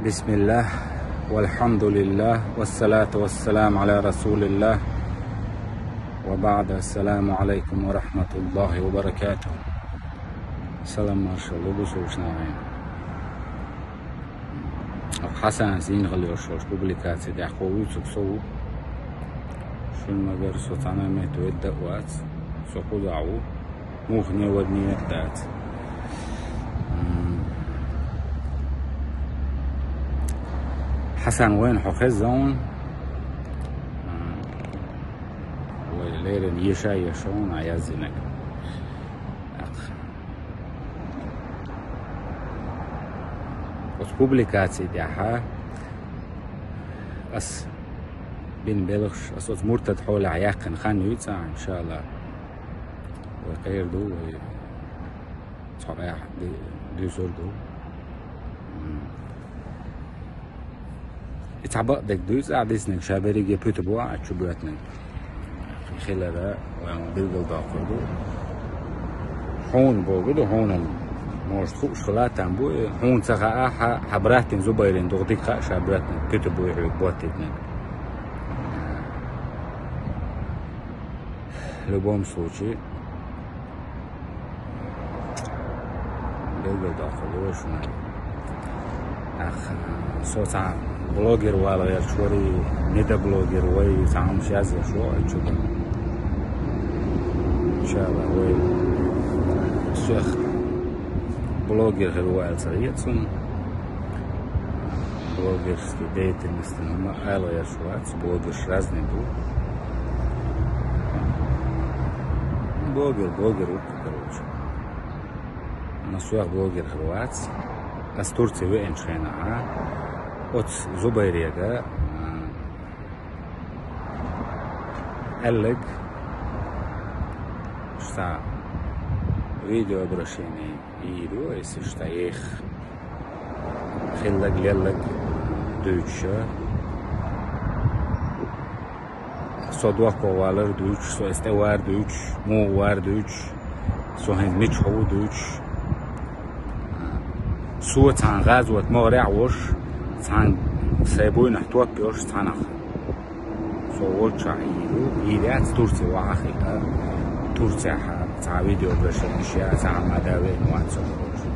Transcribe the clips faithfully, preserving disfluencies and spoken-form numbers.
بسم الله والحمد لله والصلاة والسلام على رسول الله وبعد. السلام عليكم ورحمة الله وبركاته. Салам, маршалла ду, бусалба нах. Хьасан зин гӀалиош публикаци дӀахо вуьйцуг со ву. Шун магар со цхьана метта ведда а вац, со кхузахь ву. Муха не вадне а дац. М. Хьасан, вайна хьо хезна вон. М. Вай леррина еша а еша вон а яздинарг. Оцу публикаци тӀехь ас бина белхаш, ас оцу муртад хьолехь яьккхина хан юй цхьа, иншалла. Вай кхера ду, вай цхьа айхьа ди-, дуьйцур ду. М. И цхьа бакъдерг дуьйцу ахь диснарг, ша берриге пуьту бу ахь чу боьттинарг. Хилара вайн билгалдоккхур ду. Хьуна богу ду, хьуна, может, хууш хила там бу, хьуна ца хаьа, хьан, хьан братин Зубайрин дукха дика хаьа ша боьттинарг, пуьту буй хьоьга боттийтинарг. В любом случае, билгалдоккхур ду шуна. Ах, со цхьа блогер вала гӀерташ варий, медиаблогер вай, цхьа хӀумаш язъеш ву, чу дан. Иншалла, вай соьх блогер хир ву аьлла ца хета суна. Блогерский деятельность, ну, ма ала гӀерташ вац, блогерш разный бу. Блогер, блогер ву, короче. Ма соьх блогер хир вац. Ас Турце веанчу хенахь, оцу Зубайрега, а, аьлларг, ша видеообращение йийр ю, если ша ех хилларг, лелларг дуьйцуш. Со дохко валар дуьйцуш, со эс тӀе вар дуьйцуш, муха вар дуьйцуш, со хӀинца мича хьо ву дуьйцуш. Со цхьана гӀазот могӀарехь а волуш, цхьана сайн буйнахь топ йолуш цхьанах. Со волчохь йийр ю, йийр яц Турце ваха а хиъна, Турцехь цхьа видеообращение йиш яц, цхьа хӀума дан веана вац со, короче.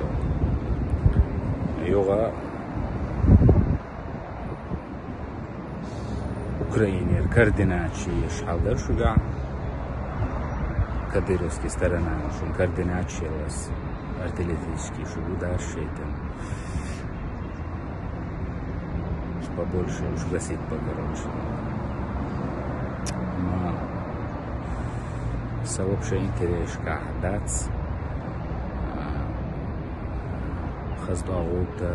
Юха Украинера координаташ еш хьал дара шуьгахь. Кадыровский сторона шуна координаташ елла ас, артиллерийский шу гу даш шайтан. Побольше уж гасить, короче. Ма, са вообще интересашкахь дац. А, хаза тӀагӀута,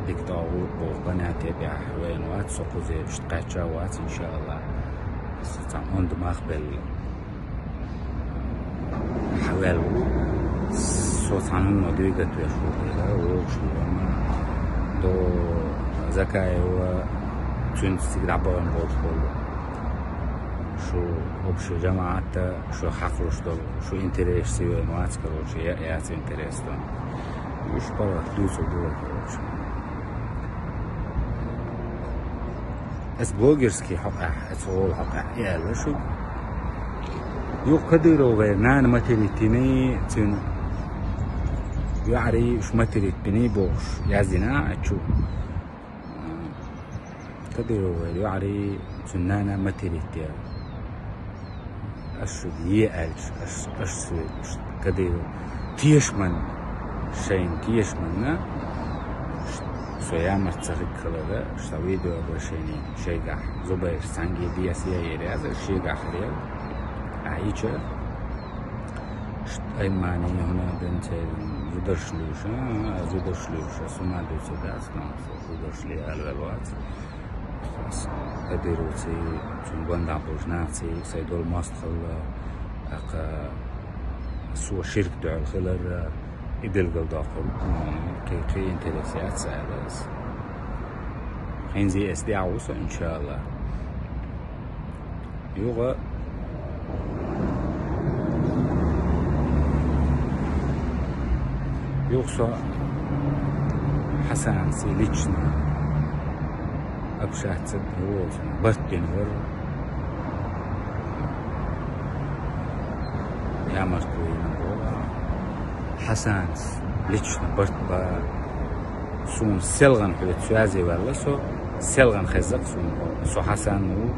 дика тӀагӀута боху къанатепехь вайна вац, со кхузераш кхаьчча а вац, иншалла. Со цхьа онда мах белла хьаваьлла ву. Со цхьана хӀумано дуьйгатвеш ву хила, вогӀуш ву, амма до Закаева цуьнца цига дӀабахана болуш болу. Шу общий жамаӀатта, шу хьакхалуш долу, шу интересаш сивен вац, короче, я, яц интерес дан. Уьш палат дуьйцур ду вай, короче. Ас блогерский хьокъехь, ас гӀолу хьокъехь и аьлла шуьга. Юха Кадыровгара нана материтиний цуьнан, йоӀарий уьш материтбиний бохуш яздина а чу. Кадыровгара йоӀарий цуьнан нана материтбе. Ас шуьга е аьлча, ас, ас соьга, ас Кадыров тешаман, шайна тешаманна, со ямарт ца хиг хилара, аса видеообращение шайгахь Зубайрс цхьаьнгге десае яр яза, шегахь хир яра. Ахьа ича, аймани хӀуна бен церан зударш луьйша, а, зударш луьйша, суна дуьйцу дац, но со зударш ле аьлла вац. Кадыровций, цуьнан гондахь болчу наций, сайн долу мостагӀалла, тӀаккха со ширк дуьхьал хилар, и билгалдоккхур, кхин, кхин интерес яц аьлла ас. ХӀинца эс дӀа ву со, иншалла. Юха, юха со Хьасанций лично Общаться, вот, барт дина вар. Я, может, вайна боху. Хьасанас лично барт ба. Суна селхана хьоьца связе ваьлла со, селхана хезза-кх суна. Со Хьасан ву,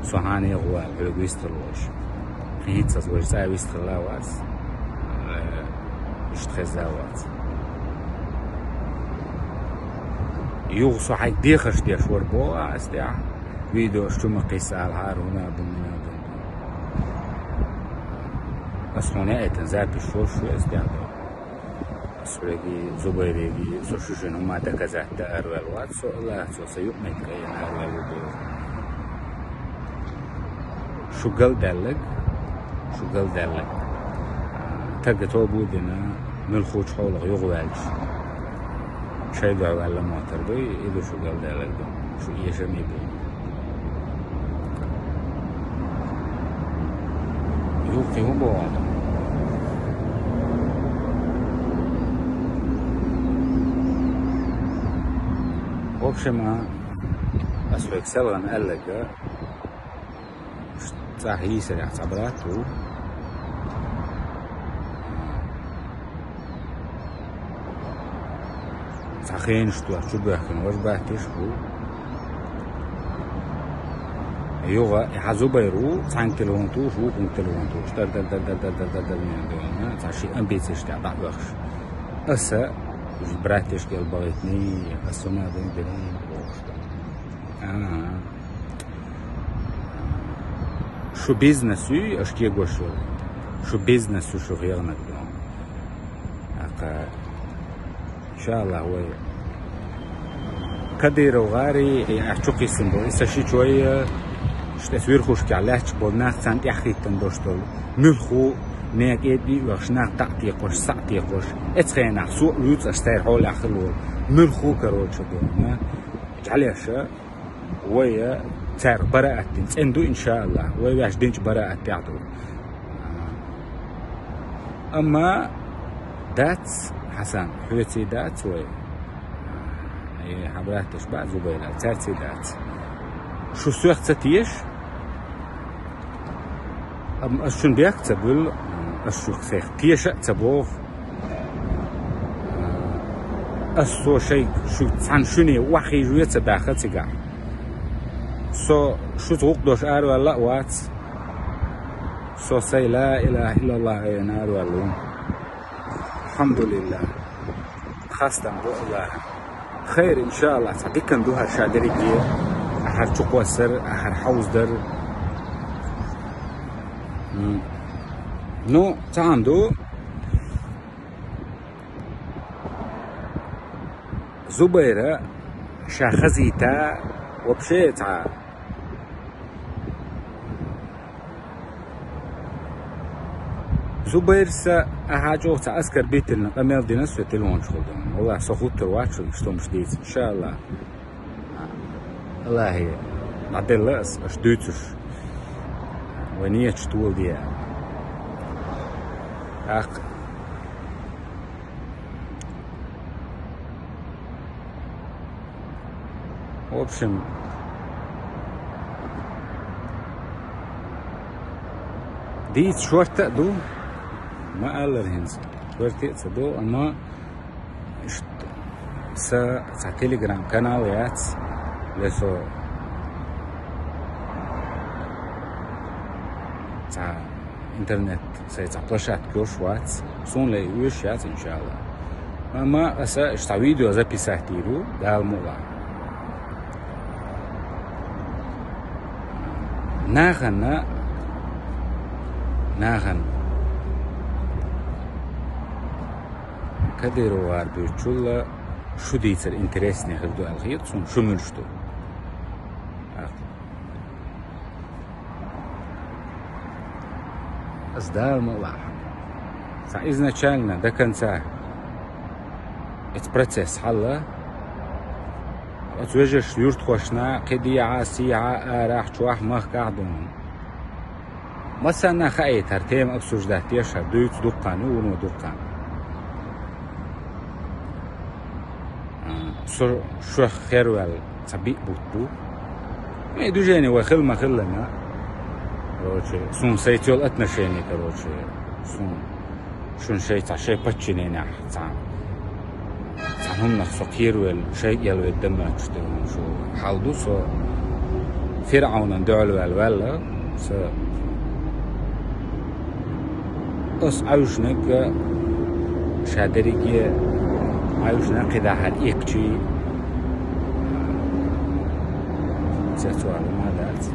со хьанега ваьлла, хьоьга вистхила волуш. ХӀинца аса вайша цӀа вистхилла а вац. Э, иштта хеза а вац. Юха со хьайга дехарш деш вара боху ас тӀехь. Видеош чу ма кхисса ала хьара, хӀуна а бу, мина а бу. Ас хьуна яийтина запись йолуш ю ас тӀехь боху. Ас хьоьгий, Зубайрегий, со шу шина хӀума доказать дан араваьлла вац, со Аллахьа, со сан юкъаметтиг айина араваьлла ву боху. Шу галдаьлларг, шу галдаьлларг. Тага тоба а дина, муьлххачу хьолах юхаваьлча, шайн дуьхьа ваьлла моттар дуй, и ду шу галдаьлларг ду. Шу эшам а бу. Юххе хӀун боху Ӏа? В общем, а, ас хьоьга селхана аьлларг, цӀахь йийсарехь цхьа брат ву. Цхьа хенаш тоьхна чу боьхкина важа братиш бу. Юха и хьан Зубайр ву, цхьаьнга телефон тухуш, вукхунга телефон тухуш, дар, дар, дар, цхьа ши амбицеш тӀехь дӀа а оьхуш. Аса, уьш братишка ял бахийтиний, аса хӀума дан дерий, бохуш. Ага. Шу бизнес ю, аша кегош йолу. Шу бизнес ю, шу хьехнарг ду. ТӀаккха, иншаАллахь, вай Кадыров гӀари, и ахь чу кхиссина бу. И сан шичой, иштта верхушкехь лаьтташ болу нах, царна тӀаьхьахӀиттина долуш долу. Муьлхха, некъа тӀе а оьхуш, нах дӀа а текхош, схьа а текхош. Эцу хенахь со а вуьйцу аш церан хьолехь хилла волу. Муьлхха, короче, ду, а? Жхьалеша. Вай, э, цаьрга бараат дина цӀена ду, иншаАллахь. Вай ваьш динчу бараат тӀехь ду. Амма дац, Хьасан, хьоьций дац вай. Э, хьан браташ бац Зубайра, цаьрций дац. Шу соьх ца теша? Амма ас шуна бехк ца буьллу, ас шух сайх теша а ца боху. Ас со шайга шу цхьана шуьне охьахийжа ве ца баьхха цигахь. Со шуьца гӀуллакх долуш араваьлла а вац. Со сайн ла илахьа иллаллахӀ айина араваьлла ву. Алхьамдулиллахь. Хастам бу Аллахьа. Хайр, иншаАллахь, цхьа диканна ду хӀара ша дерриге, ахьара чукхоссар, ахьара хьовзадар. М. Ну, цхьаъ ду. Зубайра ша хазийта вообще цхьа. Зубайрса ахьа чӀогӀа цхьа аскар биттина къамел дина со телефон чухула. Валлахь, со хуттур вац шуьга иштта хӀумаш дийца, иншаАллахь. Аллахье, дӀаделла ас, аш дуьйцуш. Вай нечу тола де. ТӀаккха. В общем, дийца шорта а ду, ма аллара хӀинца, шорта а ца ду, амма иштта са цхьа телеграм-канал яц, ле со цхьа интернет, сайн цхьа площадка йолуш вац. Суна ле оьшуш яц, иншаАллахь. Амма аса иштта цхьа видео записать йийр ю, Дала мукълахь. Нахана, нахана Кадыров гӀар буьйцучул шу дийцар интереснее хир ду аьлла хета суна, шу муьлш ду. Ас Дала мукълахь. Цхьа изначально до конца эцу процесс хьалла. Оцу вежаршна, юьртахошна кхидӀа а, сехьа а, арахь, чохь, махкахь а дуьйна. Массарна хаийта хӀара тема обсуждать деш, хӀара дуьйцу дуккха, ну, вуно дуккха. А, со шух херваьлла. Цхьа биъ бутт бу. Э, движение вай хила ма хиллана. Короче, сун сайца йола отношение, короче, сун, шун шай цхьа шай подчиненияхь цхьа. Цхьа хӀуманах со кхеравелла, шайга ялведда мотташ ду шу хьал ду, со ФирӀавнан дуьхьал ваьлла ваьлла, со Ас Ӏаьвшанаг ша дерриге Ӏаьвшанаг кхидӀа хьар эккчий цецвала ма дац.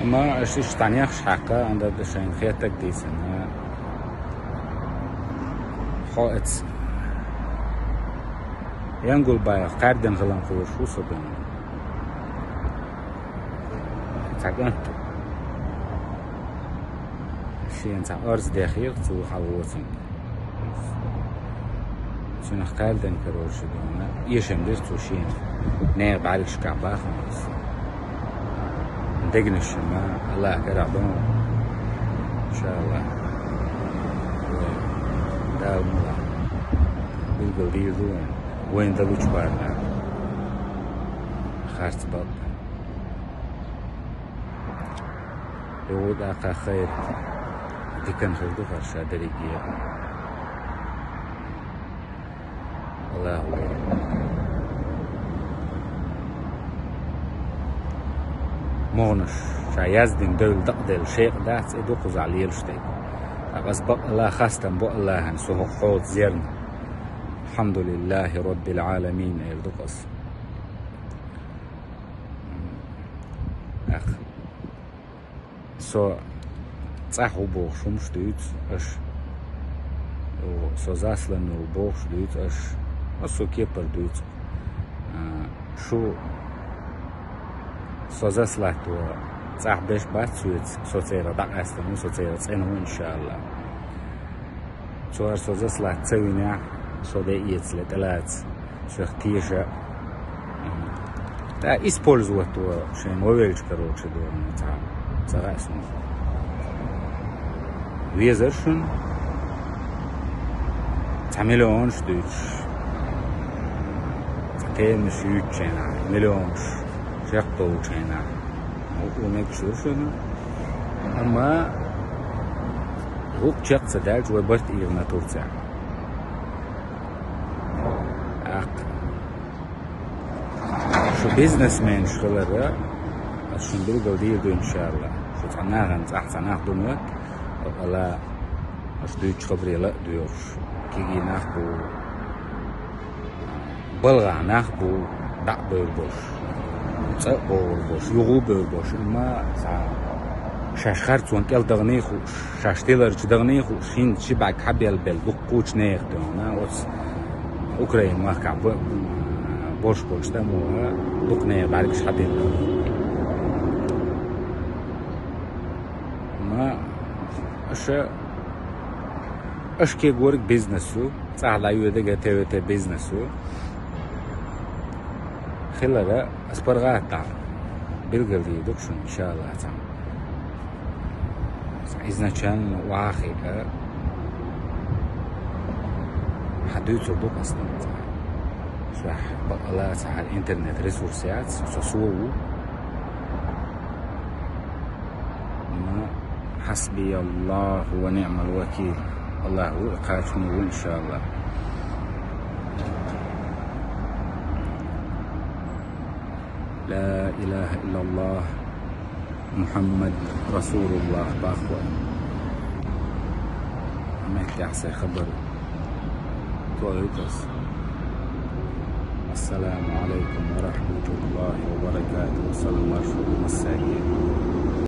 Амма аша иштта дӀанехаш хьакха, анда да шайна хетаг дийцина. Хьо эц Янгулбаев кхаьрдина хилан кхоьруш ву со бен. Цхьа кӀант. Шен цхьа арз дехира цу хьалвоцунга. Цунах кхаьрдина, короче, дона. Эшам дира цу шена. Нехан бӀаьргашкахь бахана ас. Дегнаш ма, Аллах карахь дона. Иншаллах. Дала мула. Билгал дийр ду вайн. Вайн далучу барна. Харц бакъ. ЙогӀу даккха хайр дикан хир ду хӀара ша дерриге. Аллаху. МогӀнаш ша яздина девлла дакъаделла шекъа дац, и ду кхузахь лелаш дерг. Ткъа ас бакъ Аллах хастам бу Аллахьан, со хӀокху хьоца зерна. Алхьамдулиллахи Роббил Ӏаламин, эр ду ас. Ах. Со цӀахь ву бохуш хӀумаш дуьйцу аша. Со засланный ву бохуш дуьйцу аша. Со кепара дуьйцу. А, шу со заслатто цӀахь беш бац соьца, со церан дӀакъаьстина ву, со церан цӀена ву, иншаллах. Цара со заслат ца винехь, со де эцале тӀелаца, соьх теша. ТӀаккха использовать во шайн вовелча, короче, дорна цхьа, ца хаьа суна. Везар шуна цхьа миллионаш дуьйцуш, цхьа темаш юьйцучу хенахь, миллионаш чекхдолчу хенахь. ХӀокхо мегаш ду шуна. Амма хӀокху чекх ца даьлча, вай барт ийгӀина Турцехь. ТӀаккха шу бизнесменаш хиларна, ас шуна билгал дийр ду, иншалла. Шу цхьа нахана цӀахь цхьа нах ду ма, ала аш дуьйцучу хабарела а доьхуш, кегий нах бу. БалгӀа нах бу, дӀа а бевр болуш, цӀа а богӀур болуш, юха а бевр болуш, амма цхьа шаьш харцонна кӀел дахний хууш, шаьш тиларчу дахний хууш, хӀинца ши бӀаьрг хьабелла-белла дуккхачу нехан дуьхьа, оцу Украин махкахь бо-, болуш болчу тӀамо дукха нехан бӀаьргаш хьабелла. Амма аша Аша кегориг бизнес ю, цӀахь дӀайоьдиг а Т В Т бизнес ю. Хилара, ас паргӀатта билгал дийр ду шуна, иншалла, цхьа. Изначально вахига хьан дуьйцур ду ас цхьа. Шуьхь бакъала цхьа хьан интернет ресурс яц, со со ву. Ма хьасбияллаху ва ниъмал вакил. Аллах ву, кхачаме ву, иншалла. Ла илаха иллаллах, Мухаммад расулуллах бахва. Меттехь сайн хабар. Тоьлтас. Ассаламу алайкум ва рахматуллахи ва баракатуху. Салам маршо массаьрга.